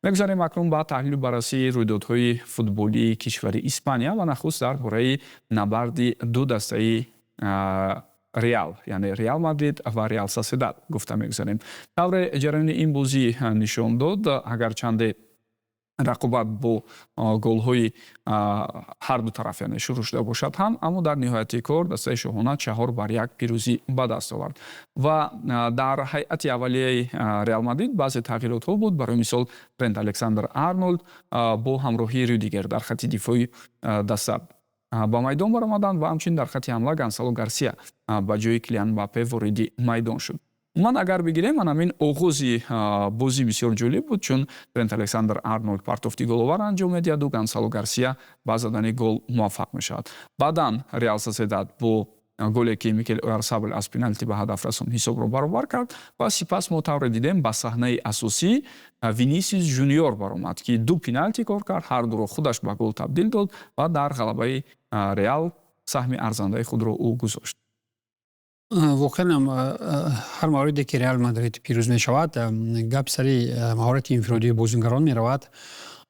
Мегузарем акнун ба таҳлилу баррасии рӯйдодҳои футболии кишвари Испания ва нахуст дар бораи набарди ду дастаи Реал, яъне Реал Мадрид ва Реал Соседад гуфта мегузарем. Тавре ҷараёни ин бозӣ нишон дод, агарчанде рақобат бо голҳои ҳарду тараф, яъне, шурӯъ шуда бошад ҳам, аммо дар ниҳояти кор дастаи шоҳона 4-1 пирӯзӣ ба даст овард. Ва дар ҳайати аввалияи Реал Мадрид баъзе тағйиротҳо буд. Барои мисол, Трент Александр Арнолд бо ҳамроҳии Рюдигер дар хати дифои даста ба майдон баромаданд ва ҳамчунин дар хати ҳамла Гонсало Гарсия ба ҷои Килиан Мбаппе вориди майдон шуд. Умуман, агар бигирем, ман ҳамин оғози бозӣ бисёр ҷолиб буд, чун Трент Александр Арнолд партофти головар анҷом медиҳаду Гонсало Гарсия ба задани гол муваффақ мешавад. Баъдан Реал Соседад бо голе, ки Микел Оярсабал аз пеналти ба ҳадаф расонд, ҳисобро баробар кард. Ва сипас мо тавре дидем, ба саҳнаи асосӣ Винисиус Жуниор баромад, ки ду пеналти кор кард, ҳар дуро худаш ба гол табдил дод ва дар ғалабаи Реал саҳми арзандаи худро ӯ гузошт. Воқеан ҳам, ҳар мавриде ки Реал Мадрид пирӯз мешавад, гап сари маҳорати инфиродии бозигарон меравад.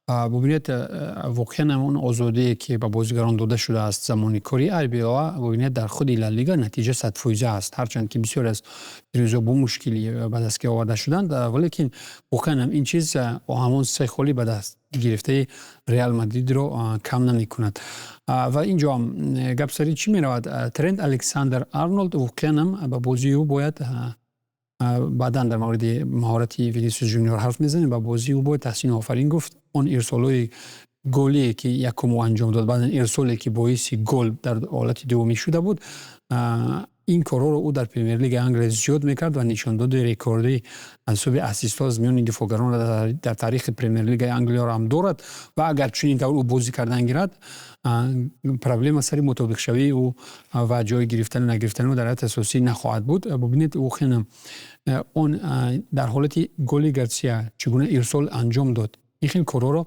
Бубинед, воқеан ҳам он озодие, ки ба бозигарон дода шудааст замони кори Арбелоа, бубинед, дар худи Ла Лига натиҷа 100-фоиза аст, ҳарчанд ки бисёре аз пирӯзиҳо бо мушкилӣ ба даст оварда шуданд, валекин воқеан ҳам ин чиз ҳамон се холи ба даст гирифтаи Реал Мадридро кам намекунад. Ва ин ҷо ҳам гап сари чӣ меравад? Трент Александр Арнолд, воқеан ҳам ба бозии ӯ бояд, баъдан дар мавриди маҳорати Винисиус Жуниор ҳарф мезанем, ба бозии ӯ бояд таҳсину офарин гуфт. Он ирсолҳои голие, ки якум ӯ анҷом дод, баъдан ирсоле, ки боиси гол дар ҳолати дуввумӣ шуда буд, ин корҳоро ӯ дар Премер-лигаи Англия зиёд мекард ва нишондоди рекордӣ аз ҳисоби ассистҳо аз миёни дифоъгарон дар таърихи Премер-лигаи Англияро ҳам дорад. Ва агар чунин тавр ӯ бозӣ кардан гирад, проблема сари мутобиқшавии ӯ ва ҷой гирифтану нагирифтани ӯ дар ҳайати асосӣ нахоҳад буд. Бубинед, воқеан он дар ҳолати голи Гарсия чӣ гуна ирсол анҷом дод. Ин хел корҳоро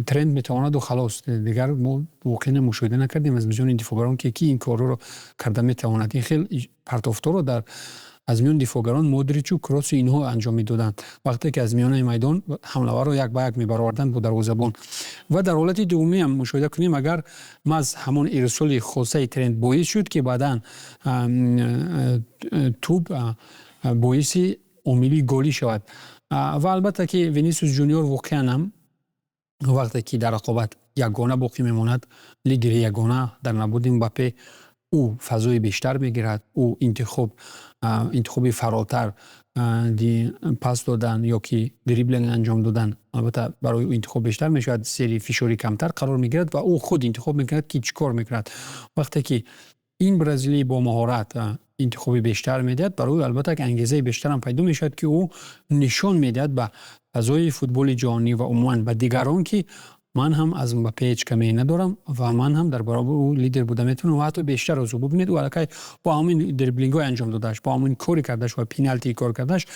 Трент метавонаду халос. Дигар мо воқеан мушоҳида накардем аз миёни дифоъгарон, ки ки ин корҳоро карда метавонад. Ин хел партофторо дар аз миёни дифоъгарон Модричу Кросу инҳо анҷом медоданд, вақте ки аз миёнаи майдон ҳамлаварро як ба як мебароварданд бо дарвозабон. Ва дар ҳолати дуввумӣ ҳам мушоҳида кунем, агар маҳз ҳамон ирсоли хосаи Трент боис шуд, ки баъдан тӯб боиси омили голӣ шавад. Ва албатта ки Винисиус Жуниор воқеан ҳам вақте ки дар рақобат ягона боқӣ мемонад, лидери ягона дар набуди Мбаппе, ӯ фазои бештар мегирад, ӯ интихоби фаротар, пас додан ё ки дриблинг анҷом додан, албатта барои ӯ интихоб бештар мешавад, зери фишори камтар қарор мегирад ва ӯ худ интихоб мекунад, ки чӣ кор мекунад. Вақте ки ин бразилӣ бо маҳорат интихоби бештар медиҳад, барои ӯ албатта ангезаи бештарам пайдо мешавад, ки ӯ нишон медиҳад ба фазои футболи ҷаҳонӣ ва умуман ба дигарон, ки ман ҳам аз Мбаппе ҳеҷ камие надорам ва ман ҳам дар баробари ӯ лидер буда метавонам ва ҳатто бештар аз ӯ. Бубинед, ӯ аллакай бо ҳамин дриблингҳои анҷом додааш, бо ҳамин кори кардааш ва пеналти кор кардааш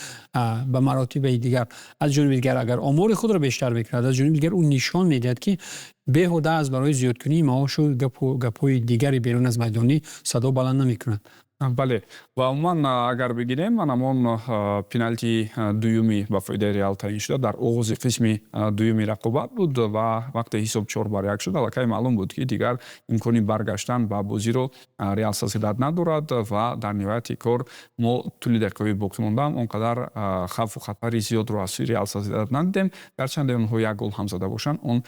ба маротибаи дигар, аз ҷониби дигар агар омори худро бештар мекунад, аз ҷониби дигар ӯ нишон медиҳад, ки беҳуда аз барои зиёдкунии маошу гапҳои дигари берун аз майдонӣ садо баланд намекунад. Бале, ва умуман, агар бигирем, ман ҳамон пеналти дуюми ба фоидаи Реал таъин шуда дар оғози қисми дуюми рақобат буд. Ва вақте ҳисоб 4-1 шуд, аллакай маълум буд, ки дигар имкони баргаштан ба бозиро Реал Соседад надорад. Ва дар ниҳояти кор мо тӯли дақиқаҳои боқӣ мондаам он қадар хавфу хатари зиёдро аз сӯи Реал Соседад надидем. Гарчанде онҳо як гол ҳам зада бошанд, он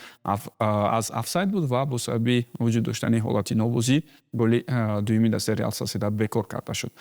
аз офсайд буд ва бо сабаби вуҷуд доштани ҳолати нобозӣ голи дуюми дастаи Реал Соседад бекор карда шуд.